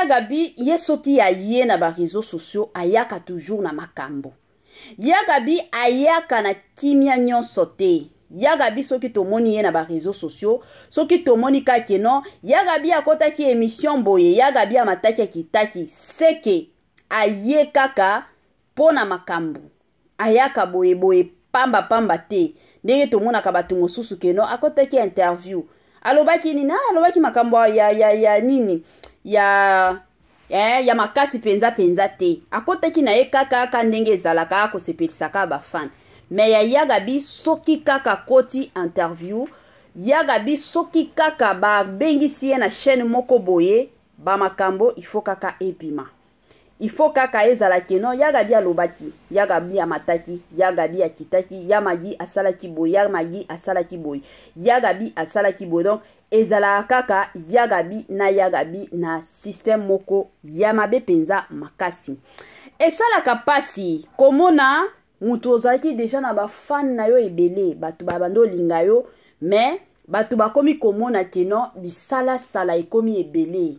Ya Gabi ye soki aye na baréseaux sociaux, ayaka toujours na makambo. Ya Gabi ayaka na kimia nyonso te. Ya Gabi, soki tomoni ye na baréseaux sociaux, soki tomoni kaka non, Ya Gabi akɔtaki émission boye, Ya Gabi amataki, akitaki, seke aye kaka mpo na makambo. Ayaka boyeboye pambapamba te, ndenge tomonaka bato mosusu que non, akɔtaki interview, alobaki nini, alobaki makambo ya nini ya makasi mpenza mpenza te. Akɔtaki na ye kaka kaka ndenge ezalaka, akosepelisaka bafans. Mais ya Ya Gabi, soki kaka akoti interview, Ya Gabi soki kaka babengisi ye na chaîne moko boye, bamakambo il faut kaka ebima, il faut kaka ezala que non, Ya Gabi alobaki, Ya Gabi amataki, Ya Gabi akitaki, Ya Magi asalaki boye, Ya Magi asalaki boye, Ya Gabi asalaki boye. Donc ezalaka kaka Ya Gabi na Ya Gabi na système moko ya mabe mpenza makasi. Esalaka mpasi komona moto ozalaki déjà na bafans na yo ebele, bato babanda olinga yo, mais bato bakomi komona que non, bisalasala ekomi ebele,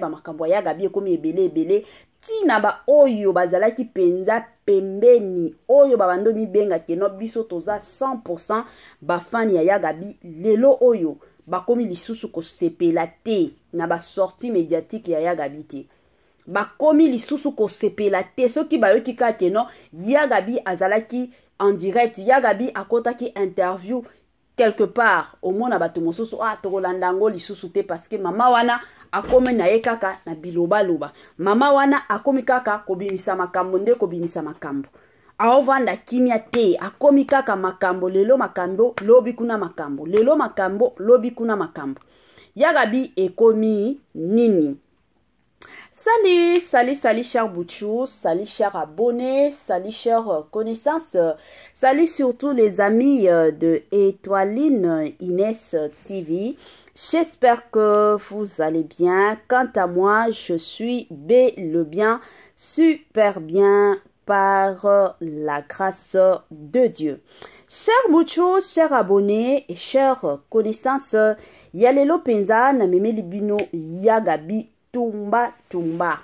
bamakambo ya Gabi ekomi ebele ebele. Ntina baoyo bazalaki mpenza pembeni, oyo babanda mibenga que non, biso toza 100 bafans ya Ya Gabi, lelo oyo bakomi lisusu kosepela te na basortie médiatique ya Ya Gabi te. Bakomi lisusu kosepela te soki bayoki kaka que non, Ya Gabi azalaki en direct, Ya Gabi akɔtaki interview quelque part. Omona bato mosusu, ah, tokolanda yango lisusu te, parce que mama wana akomi na ye kaka na bilobaloba, mama wana akomi kaka kobimisa makambo nde kobimisa makambo, aovanda kimia te, akomi kaka makambo, lelo makambo, lobi kuna makambo, lelo makambo, lobi kuna makambo. Ya Gabi ekomi nini? Salut, salut, salut cher Bouchou, salut cher abonné, salut cher connaissance, salut surtout les amis de Étoiline Inès TV. J'espère que vous allez bien. Quant à moi, je suis bel et bien, super bien par la grâce de Dieu. Cher Bouchou, cher abonné et chers connaissances, ya lelo penza na memeli bino Ya Gabi tumba tumba.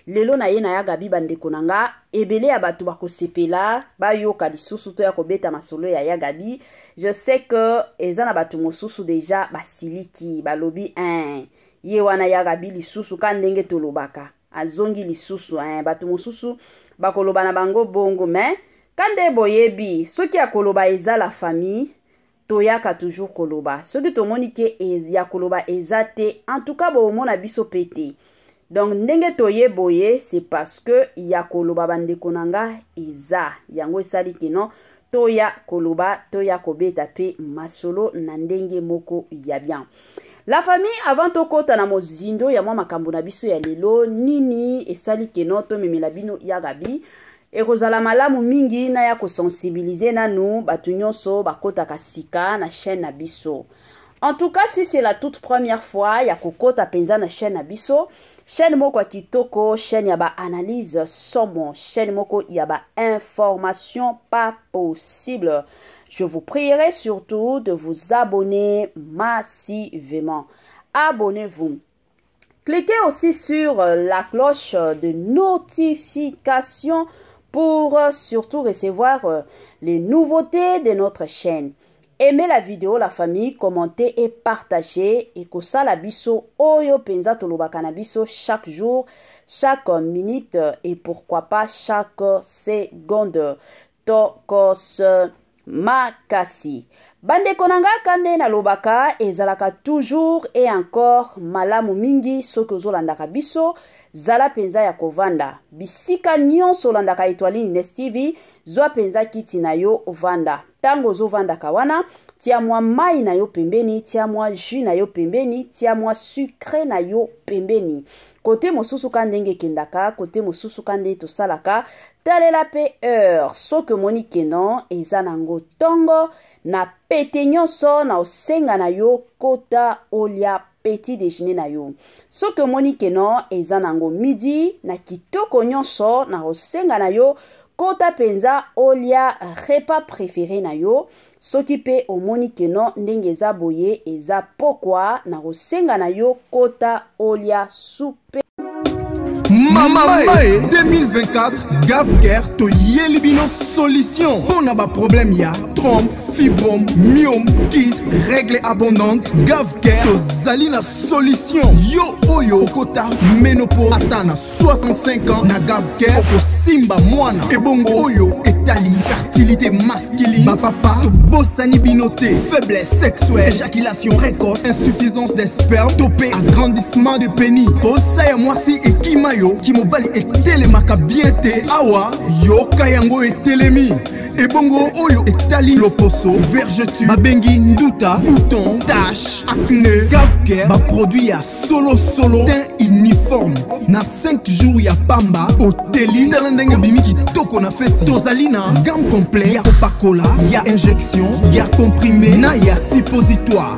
Lelo na ye na Ya Gabi, bandeko na nga, ebele ya bato bakosepela bayoka lisusu to ya kobeta masolo ya Ya Gabi. Je sais que eza na bato mosusu déjà basiliki, balobi hein, ye wana Ya Gabi lisusu ka ndenge tolobaka, azongi lisusu hein. Bato mosusu bakoloba na bango bongo, mais ka nde boyebi, soki ya koloba eza, la famille, toyaka toujours koloba. Soki tomoni ke ya koloba eza te, en tout cas bomona biso mpe te. Donc ndenge toye boye, c'est parce que ya koloba, bandeko na nga, eza yango esali que non, toya koloba, toya kobeta mpe masolo na ndenge moko ya bien. La famille, avant tokɔta na mozindo ya mwa makambo na biso ya lelo, nini esali que non, tomemela bino Ya Gabi, ekozala malamu mingi na ya kosensibiliser nanu bato nyonso bakɔtaka sika na chaîne na biso. En tout cas, si c'est la toute première fois ya kokɔta mpenza na chaîne na biso, chaîne moko ya kitoko, chaîne ya baanalyse somo, chaîne moko ya bainformation pas possible, je vous prierai surtout de vous abonner massivement. Abonnez-vous. Cliquez aussi sur la cloche de notification pour surtout recevoir les nouveautés de notre chaîne. Aimez la vidéo, la famille, commentez et partagez. Et kosala biso oyo penza tolobaka na biso chaque jour, chaque minute et pourquoi pas chaque seconde. Tokos makasi. Bandeko na nga, ka nde nalobaka, ezalaka toujours et encore malamu mingi soki ozolandaka biso, zala mpenza ya kovanda. Bisika nyonso olandaka Etoiline Ines TV, zwa mpenza kiti na yo, ovanda. Ntango ozovandaka wana, tia mwa mai na yo pembeni, tia mwa jus na yo pembeni, tia mwa sucre na yo pembeni. Kote mosusu, ka ndenge ekendaka, kote mosusu, ka nde tosalaka, talela mpe heure. Soki omoni que non, eza nango ntongo, na pete nyonso na osenga na yo, kota olia petit déjeuner na yo. Soki omoni que non, eza nango midi, na kitoko nyonso na kosenga na yo, kota mpenza olia repas préféré na yo. Soki mpe omoni que non, ndenge eza boye, eza pokwa, na kosenga na yo, kota olia soupe. Mama e 2024 Gavcare toyeli bino solution mpo na baproblème ya trompe, fibrome, myome, kyste, règle abondante. Gavcare tozali na solution. Yo oyo okota ménopause ata na 65 ans, na Gavcare okosimba mwana. Ebongo oyo etali fertilité masculine, bapapa tobosani bino te. Faiblesse sexuelle, éjaculation précoce, insuffisance des sperme to mpe agrandissement de pénis, posa ya mwasi ekima yo, kimobali etelemaka bien te, awa yoka yango etelemi. Ebongo oyo etali loposo, vergeture babengi nduta, bouton, tache, acné, Gavcare baproduit ya solosolo, teint uniforme na 5 jours ya pamba oteli. Tala ndenge obimi kitoko na feti. Tozali na gamme complet ya kopakola, ya injection, ya comprimé na ya suppositoire.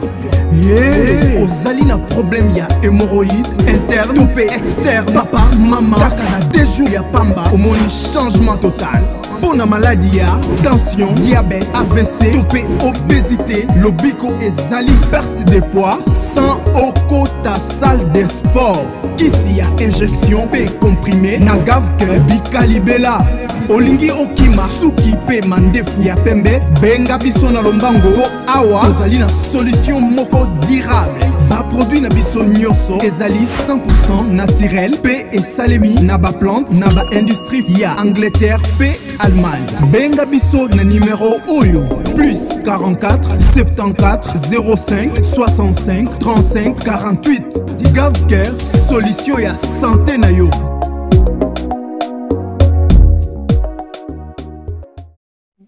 Yeah. Ozali na problème ya hémorroïde interne to mpe externe, papa, mama, kaka na 2 jours ya pamba omoni changement total. Mpo na maladi ya tension, diabète, AVC to mpe obésité, lobiko ezali perte de poids sans okota salle de sport. Kisi ya injection mpe comprimé na Gavcare bikalibela. Olingi okima suki mpe mandefu ya pembe, benga biso na lombango mpo awa tozali na solution moko durable. Baproduit na biso nyonso ezali 100% naturel mpe esalemi na baplante na baindustrie ya Angleterre mpe Allemagne. Benga biso na nimero oyo: plus 44 74 05 65 35 48. Gavcare, solution ya santé na yo.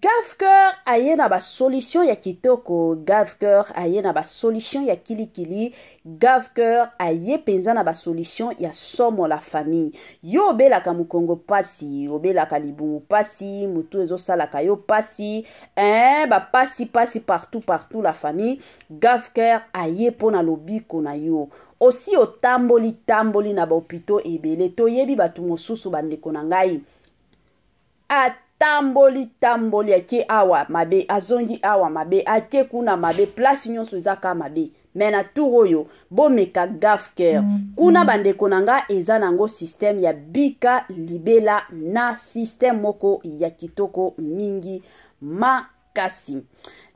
Gavcare aye na basolution ya kitoko, Gavcare aye na basolution ya kilikili, Gavcare aye mpenza na basolution ya somo. La famille, yo obelaka mokongo pasi, obelaka libumu pasi, motu ezosalaka yo pasi, eh, bapasi pasi partout partout. La famille, Gavcare aye mpo na lobiko na yo. Osi otamboli tamboli na bahôpitaux ebele, toyebi bato mosusu, bandeko na ngai, atamboli tamboli, ake awa mabe, azongi awa mabe, ake kuna mabe, place nyonso eza ka mabe. Me na tour oyo bomeka Gavcare. Kuna, bandeko na nga, eza nango système ya bika libela na système moko ya kitoko mingi makasi.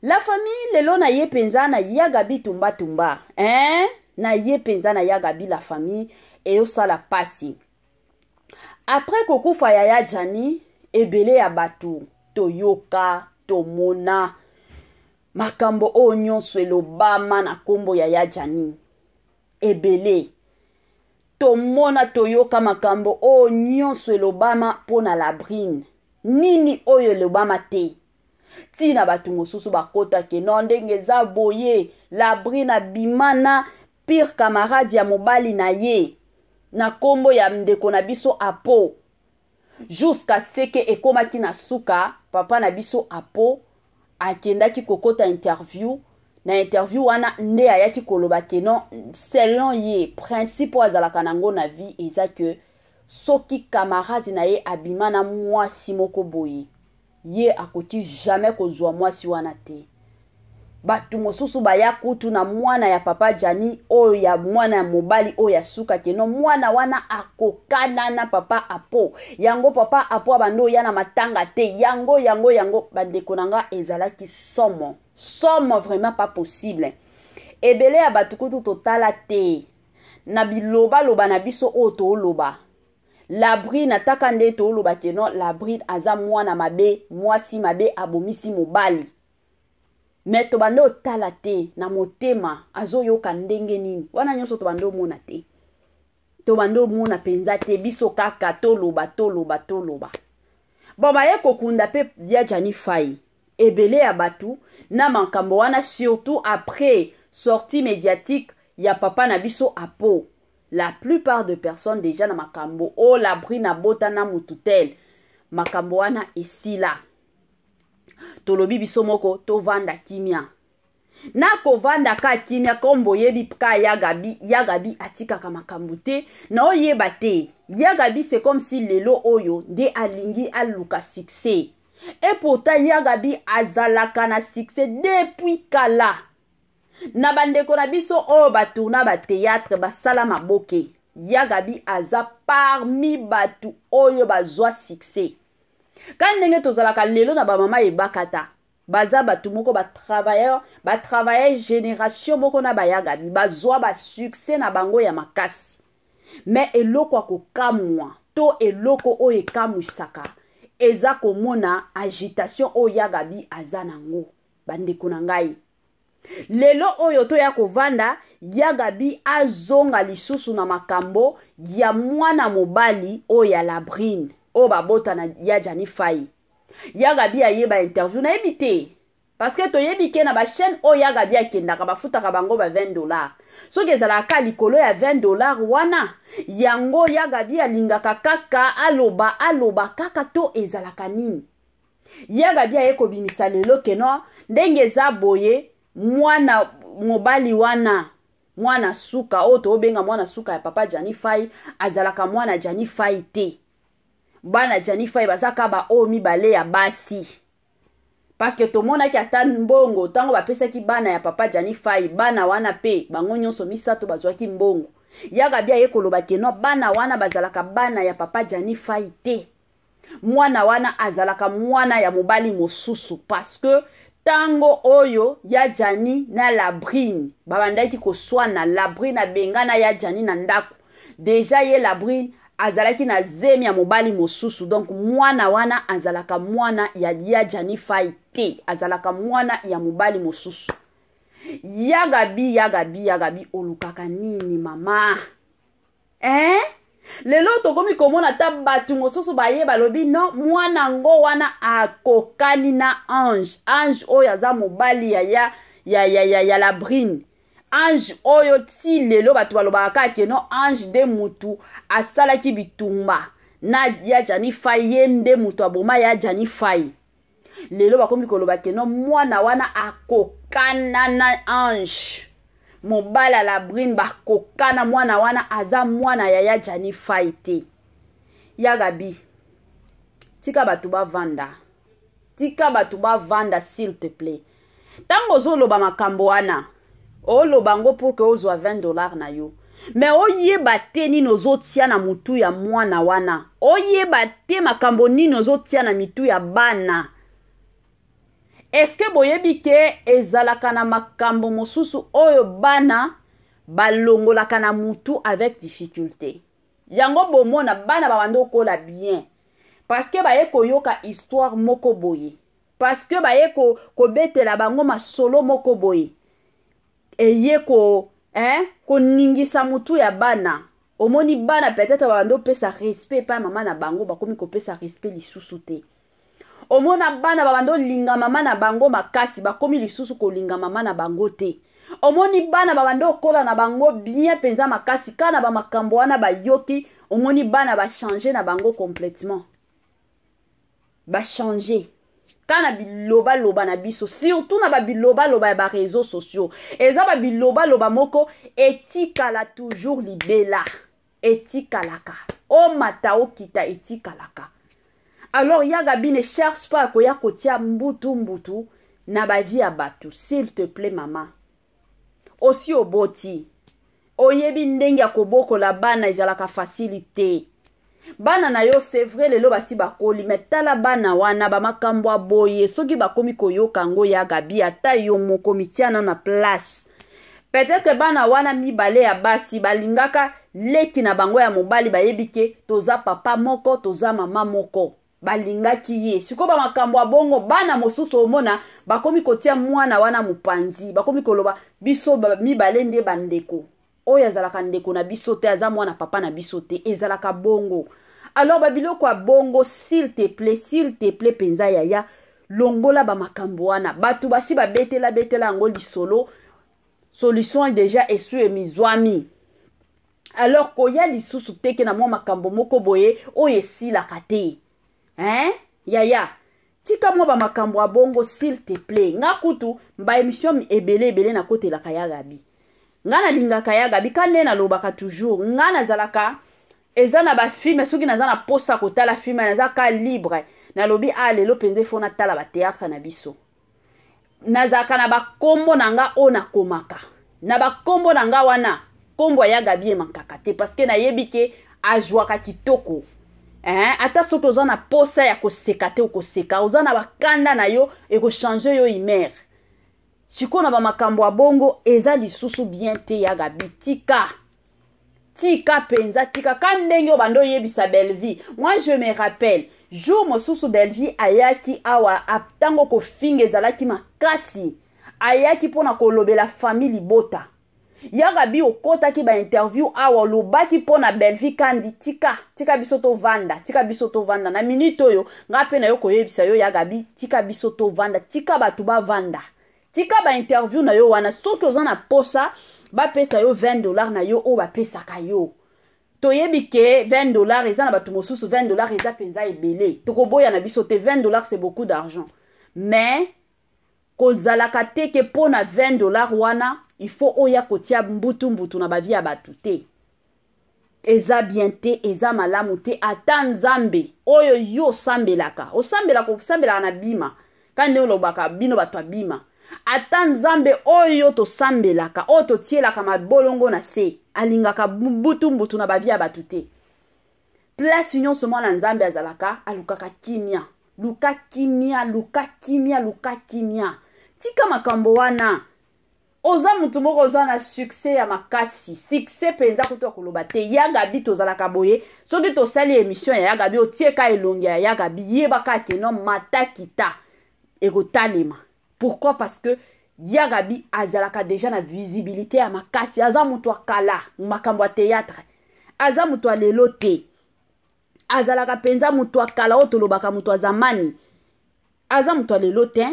La famille, lelo na ye mpenza na Yagabi tumbatumba, hein? Na ye mpenza na Yagabi. La famille, eyosala pasi après kokufa ya ya Jani. Ebele ya bato toyoka, tomona makambo oyo nyonso elobama na nkombo ya ya Jani. Ebele tomona, toyoka makambo oyo nyonso elobama mpo na Labrine. Nini oyo elobama te? Ntina bato mosusu bakotake no ndenge eza boye, Labrine abima na pire camarade ya mobali na ye na nkombo ya ndeko na biso Apo, jusqu'à ce que ekomaki na suka, papa na biso Apo akendaki kokota interview. Na interview wana nde ayaki koloba ke non, selon ye, principe oyo azalaka nango na vie eza ke soki camarade na ye abima na mwasi moko boye, ye akoki jamais kozwa mwasi wana te. Bato mosusu baya kutu na mwana ya papa Jani, oyo ya mwana ya mobali oyo ya suka, ke non, mwana wana akokana na papa Apo. Yango papa Apo abandi oya na matanga te. Yango yango yango, bandeko na nga, ezalaki somo somo, vraiment pas possible. Ebele ya bato kutu totala te na bilobaloba na biso oyo tooloba Labrine, ataka nde tooloba ke non, Labrine aza mwana mabe, mwasi mabe, abomisi mobali. Me tobande otala te na motema azoyoka ndenge nini. Wana nyonso tobande omona te, tobande omona mpenza te. Biso kaka toloba, toloba, toloba. Bon, baye kokunda mpe ya Jani Fai. Ebele ya bato na makambo wana, surtout après sortie médiatique ya papa na biso Apo, la plupart de personnes déjà na makambo oyo Labrine abota na mutu tel, makambo wana esila. Tolobi biso moko tovanda kimia na kovanda ka kimia. Comme boyebi ka ya Gabi, ya Gabi atikaka makambo te na oyeba te. Ya Gabi, c'est comme si lelo oyo nde alingi aluka succès, et pourtant ya Gabi azalaka na succès depuis kala. Na bandeko na biso oyo batourna bathéâtre, basala maboke. Ya Gabi aza parmi bato oyo bazwa succès. Ka ndenge tozalaka lelo na bamama ebakata, baza bato moko batravailleur, batravaille génération moko na baya Gabi, bazwa ba succès na bango ya makasi. Mais eloko ya kokamwa to eloko oyo ekamwisaka eza komona agitation oyo ya Gabi aza nango. Bandeko na ngai, lelo oyo toya kovanda, ya Gabi azonga lisusu na makambo ya mwana mobali oyo ya Labrine oyo babota na ya Gianni Fayi. Ya Gabi ayeba interview nayebi te, parce que toyebi ke na ba chaîne oyo ya Gabi akendaka bafutaka bango ba 20 $. Soki ezalaka likolo ya 20 $ wana, yango ya Gabi alingaka kaka aloba aloba kaka, to ezalaka nini? Ya Gabi aye kobimisa lelo keno ndenge eza boye, mwana mobali wana, mwana suka oyo tobenga mwana suka ya papa Gianni Fayi, azalaka mwana Gianni Fayi te. Bana Gianni Fayi baza kaka ba oyo mibale ya basi, parce que tomonaki ata mbongo ntango bapesaki bana ya papa Gianni Fayi, bana wana mpe bango nyonso misato bazwaki mbongo. Ya Gabi aye koloba keno bana wana bazalaka bana ya papa Gianni Fayi te, mwana wana azalaka mwana ya mobali mosusu, parce que ntango oyo ya Gianni na Labrine babandaki koswana, Labrine abengana ya Gianni na ndako, déjà ye Labrine azalaki na zemi ya mobali mosusu. Donc mwana wana azalaka mwana ya Gianni Fayi te, azalaka mwana ya mobali mosusu. Ya Gabi, ya Gabi, ya Gabi, olukaka nini mama, eh? Lelo tokomi komona ata bato mosusu baye balobi no, mwana ngo wana akokani na Ange. Ange oyo aza mobali ya Labrine. Ange oyo ti lelo bato balobaka kaka keno Ange nde mutu asalaki bitumba na ya Gianni Fayi, ye nde mutu aboma ya Gianni Fayi. Lelo bakomi koloba keno mwana wana akokana na Ange, mobali ya Labrine, bakokana, mwana wana aza mwana ya Gianni Fayi te. Ya Gabi, tika bato bavanda, tika bato bavanda, s'il te plaît. Ntango ozoloba makambo wana, oloba yango pour que ozwa 20 $ na yo, mais oyeba te nini ozotia na mutu ya mwana wana, oyeba te makambo nini ozotia na mitu ya bana. Eske boyebi ke ezalaka na makambo mosusu oyo bana balongolaka na mutu avec difficulté? Yango bomona bana babanda okola bien, parce que baye koyoka histoire moko boye, parce que baye kobetela bango masolo moko boye, eye ko, hein, koningisa mutu ya bana. Omoni bana peut-être babanda opesa respect epai mama na bango, bakomi kopesa respect lisusu te. Omona bana babanda olinga mama na bango makasi, bakomi lisusu kolinga mama na bango te. Omoni bana babanda okola na bango bien mpenza makasi, kaka na bamakambo wana bayoki, omoni bana bachange na bango complètement, bachange kaka na bilobaloba na biso, surtout na babilobaloba ya baréseaux sociaux. Eza babilobaloba moko etikala toujours libela, etikalaka, omata okita, etikalaka. Alors ya Gabi, ne cherche pas koya kotia mbutu mbutu na bavie ya bato, s'il te plaît. Mama, osi oboti, oyebi ndenge ya kobokola bana ezalaka facile te. Bana na yo, c'est vrai, lelo basi bakoli, mais tala bana wana, bamakambo ya boye soki bakomi koyoka yango, ya Gabi, ata yo moko mitiana na place. Peut-être bana wana mibale ya basi balingaka leki na bango ya mobali, bayebi ke toza papa moko, toza mama moko, balingaki ye. Sikoyo bamakambo ya bongo, bana mosusu omona bakomi kotia mwana wana mopanzi, bakomi koloba biso mibale nde bandeko, oyo azalaka ndeko na biso te, aza mwana papa na biso te. Ezalaka bongo. Alors babiloko ya bongo, s'il te plaît, s'il te plaît mpenza, yaya, longola bamakambo wana. Bato basi babetela betela yango lisolo, solution déjà esu emizwami. Alors koya lisusu teke na mwa makambo moko boye oyo esilaka te, hein? Yaya, tika mwa bamakambo ya bongo, s'il te plaît. Nga kutu baémission ebele ebele nakotelaka ya Gabi. Nga nalingaka ya Gabi ka nde nalobaka toujours, nga nazalaka eza na bafilm, soki naza na posa kotala film, naza ka libre, nalobi a lelo mpenza efo natala bathéâtre na biso. Nazalaka na bakombo na nga oyo nakomaka na bakombo na nga wana. Kombo ya Gabi emankaka te parce que nayebi ke azwaka kitoko. Hein? Ata soki oza na posa ya koseka te okoseka, oza na bakanda na yo ekochange yo humeur. Sikoyo na bamakambo ya bongo eza lisusu bien te ya Gabi, tika. Tika penza, tika ka ndenge obanda oyebisa Bellevue. Moi je me rappelle, jour mosusu Bellevue ayaki awa, ntango kofinga ezalaki makasi, ayaki mpona kolobela famille libota. Ya Gabi okotaki ba interview awa olobaki mpona Bellevue Kandi, tika, tika biso tovanda, tika biso tovanda. Na minute oyo nga pe na yo koyebisa yo ya Gabi, tika biso tovanda, tika bato bavanda. Tika ba interview na yo wana, soki oza na posa bapesa yo 20 $ na yo oyo bapesaka yo. Toyebi ke 20 $ eza na bato mosusu, 20 $ eza mpenza ebele. Tokoboya na biso te, 20 $ c'est beaucoup d'argent. Mais kozalaka te ke mpo na 20 $ wana il faut oya kotia mbutu mbutu na ba vie ya bato te. Eza bien te, eza malamu te. Ata Nzambe oyo yo osambelaka, osambelaka, osambelaka na bima, ka nde olobaka bino bato ya bima. Ata Nzambe oyo tosambelaka, oyo totielaka mabolongo na se, alingaka mbutu mbutu na ba vie ya bato te. Place nyonso mwana Nzambe azalaka, alukaka kimia. Luka kimia, luka kimia, luka kimia. Tika makambo wana. Oza mutu moko oza na succès ya makasi, succès penza kutu ya koloba te. Ya Gabi tozalaka boye, soki tosali émission ya ya Gabi, otie ka elongi ya ya Gabi, yebaka ke non matakita ekotalema. Pourquoi? Parce que ya Gabi azalaka déjà na visibilité ya makasi, aza mutu akala makambo ya théâtre, aza mutu alelo te, azalaka penza mutu akala oyo tolobaka mutu ya zamani, aza mutu alelo te.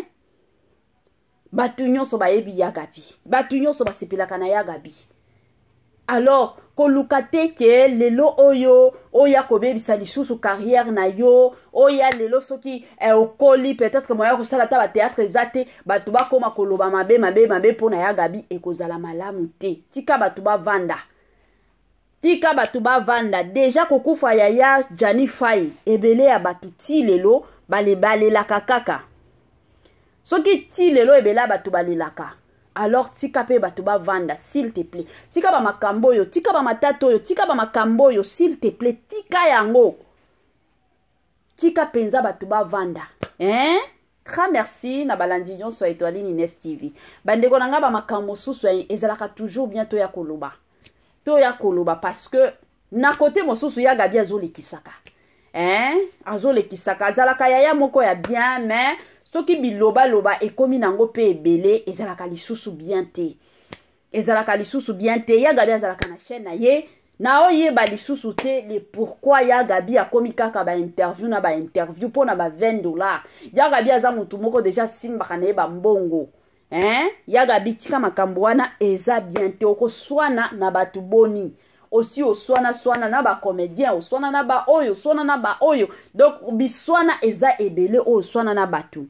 Bato nyonso bayebi ya Gabi, bato nyonso basepelaka na ya Gabi. Alors koluka te ke lelo oyo oya kobebisa lisusu carrière na yo, oya lelo soki okoli peut-être moya kosala ta ba théâtre eza te, bato bakoma koloba mabe mabe mabe mpo na ya Gabi, ekozala malamu te. Tika bato bavanda, tika bato bavanda. Deja kokufa ya ya Gianny Faye, ebele ya bato ti lelo balelaka kaka. Soki ti lelo ebele ya bato balelaka, alors tika pe bato bavanda, s'il te plaît. Tika ba makambo oyo, tika ba matata oyo, tika ba makambo oyo, s'il te plaît, tika yango. Tika penza bato bavanda. Hein? Grand merci na balandi nyonso ya Étoiline Ines TV. Bandeko na nga ba makambo mosusu ezalaka toujours bien toya koloba. Toya koloba parce que na côté mosusu ya Gabi azolekisaka. Hein? Azolekisaka, azalaka yaya moko ya bien, mais soki biloba loba ekomi nango pe ebele, ezalaka lisusu bien te. Ezalaka lisusu bien te. Ya Gabi azalaka na chaîne na ye, na oyeba lisusu te le pourquoi ya Gabi akomi kaka ba interview na ba interview mpo na ba 20 $. Ya Gabi aza mutu moko déjà simbaka na ye ba mbongo. Hein? Ya Gabi tika makambo wana eza bien te. Okoswana na bato boni? Osi oswana swana na ba comédien, oswana na ba oyo, oswana na ba oyo. Donc biswana eza ebele oyo oswana na bato.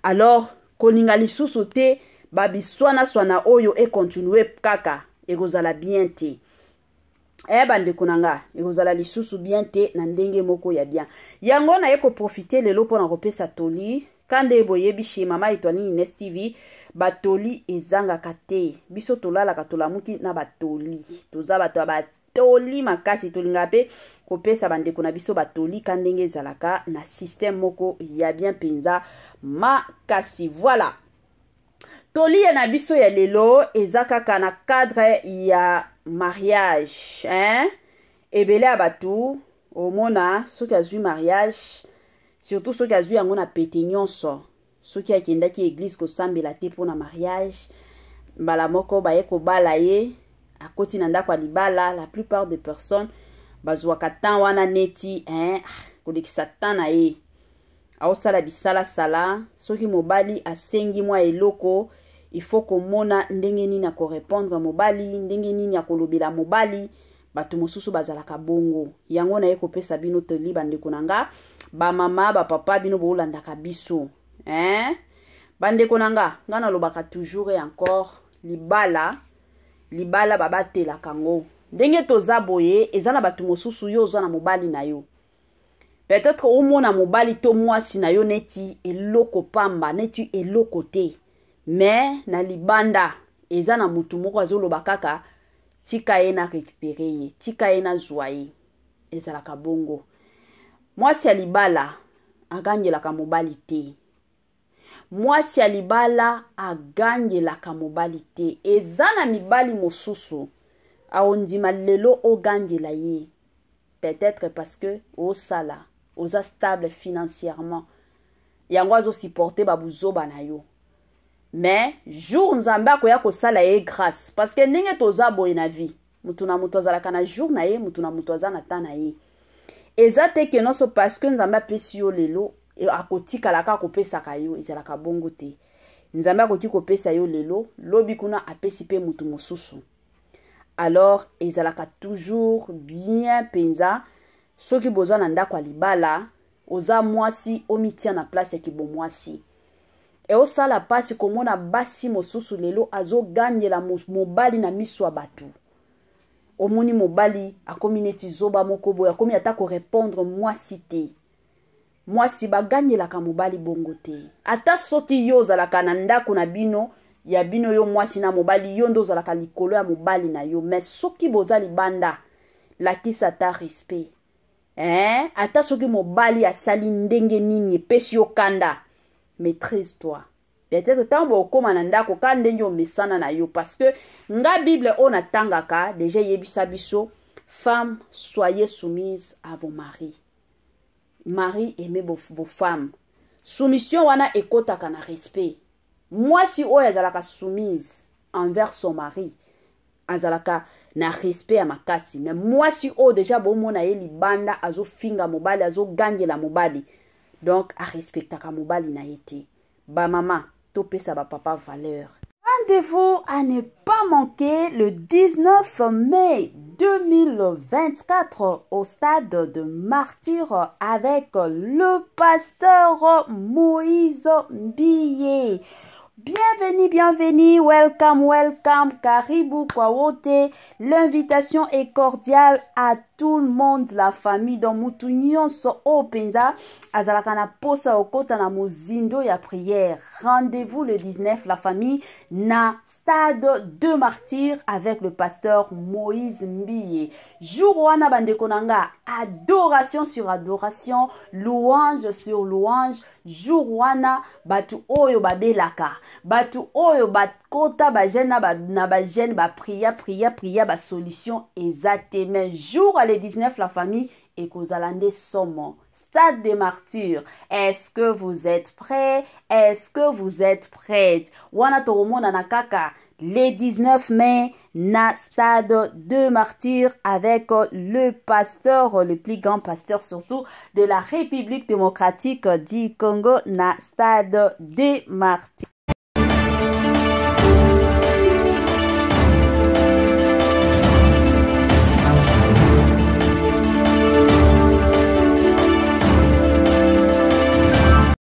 Alors kolinga lisusu te ba biswana swana oyo e continuer kaka, ekozala bien te. Bandeko na nga, ekozala lisusu bien te na ndenge moko ya bien. Yango naye koprofiter lelo mpona kopesa toli. Kande boyebi chez Mama Étoiline Ines TV, batoli ezangaka te. Biso tolalaka tolamuki na batoli. Toza bato ya batoli makasi, tolingaka pe kopesa bandeko na biso batoli ka ndenge ezalaka na système moko ya bien mpenza makasi. Voilà. Toli ya na biso ya lelo eza kaka na cadre ya mariage, hein? Ebele ya bato omona soki azwi mariage, surtout soki azwi yango na pete nyonso, soki akendaki église kosambela te mpona mariage, mbala moko baye kobala ye, akoti na ndako ya libala. La plupart des personnes bazwaka temps wana neti, hein, kolekisa temps na ye, aosala bisalasala. Soki mobali asengi mwa eloko, il faut komona ndenge nini akorépondre mobali, ndenge nini akolobela mobali. Bato mosusu bazalaka bongo. Yango naye kopesa bino toli, bandeko na nga, bamama, bapapa, bino bolandaka biso, hein? Bandeko na nga, nga nalobaka toujours et encore, libala, libala babatelaka yango. Ndenge toza boye, eza na bato mosusu, yo oza na mobali na yo, peut-être omona mobali to mwasi na yo neti eloko pamba, neti eloko te, mais na libanda eza na mutu moko azoloba kaka Tika ye na récupérer ye, tika ye nazwa ye. Ezalaka bongo. Mwasi ya libala agangelaka mobali te. Mwasi ya libala agangelaka mobali te. Eza na mibali mosusu aondima lelo ogangela ye, peut-être parce que osala, oza stable financièrement, yango azosupporte babuzoba na yo. Mais jour Nzambe akoya kosala ye grâce, parce que ndenge toza boye na vie, mutu na mutu azalaka na jour na ye, mutu na mutu aza na temps na ye. Eza te ke nyonso parce que Nzambe apesi yo lelo, akotikala kaka kopesaka yo. Ezalaka bongo te. Nzambe akoki kopesa yo lelo, lobi kuna apesi mpe mutu mosusu. Alors ezalaka toujours bien mpenza soki boza na ndako ya libala, oza mwasi, omitia na place ya kibomwasi. Eosala mpasi komona basi mosusu lelo azogangela mobali na miso ya bato. Omoni mobali akomi neti zoba moko boye, akomi ata korépondre mwasi te. Mwasi, bagangelaka mobali bongo te. Ata soki yo ozalaka na ndako na bino ya bino, yo mwasi na mobali, yo nde ozalaka likolo ya mobali na yo, mais soki boza libanda, lakisa ata respect, eh? Ata soki mobali asali ndenge nini epesi yo kanda, maîtrise toi. Peut-être ntango bokóma na ndako, ka ndenge omesana na yo, parce que nga Bible oyo natangaka déjà eyebisa biso: "Femme, soyez soumise à vos maris, mari, aimez vos femmes." Soumission wana ekɔtaka na respect. Mwasi oyo azalaka soumise envers son mari azalaka na respect ya makasi. Mais mwasi oyo déjà bomona ye libanda azofinga mobali, azogangela mobali, donc arespectaka mobali na ye te. Bamama, topesa bapapa valeur. Rendez-vous à ne pas manquer le 19 mai 2024 au stade de Martyr avec le pasteur Moïse Mbiye. Bienvenue, bienvenue, welcome, welcome, karibu kwa wote. L'invitation est cordiale à tout le monde, la famille. Donc mutu nyonso oyo mpenza azalaka na posa okota na mozindo ya prière. Rendez-vous le 19, la famille, na stade de Martyr avec le pasteur Moïse Mbiye. Jour wana, bandeko na nga, adoration sur adoration, louange sur louange. Jour wana, bato oyo babelaka, bato oyo bakota bajeûne na bajeûne, baprier, prier, prier, basolution eza te, mais jour le 19, la famille, ekozala nde somo. Stade de Martyr, est-ce que vous êtes prêts? Est-ce que vous êtes prêtes? Wana tokomonana kaka le 19 mai na stade de Martyr avec le pasteur, le plus grand pasteur surtout de la République démocratique du Congo, na stade de Martyr.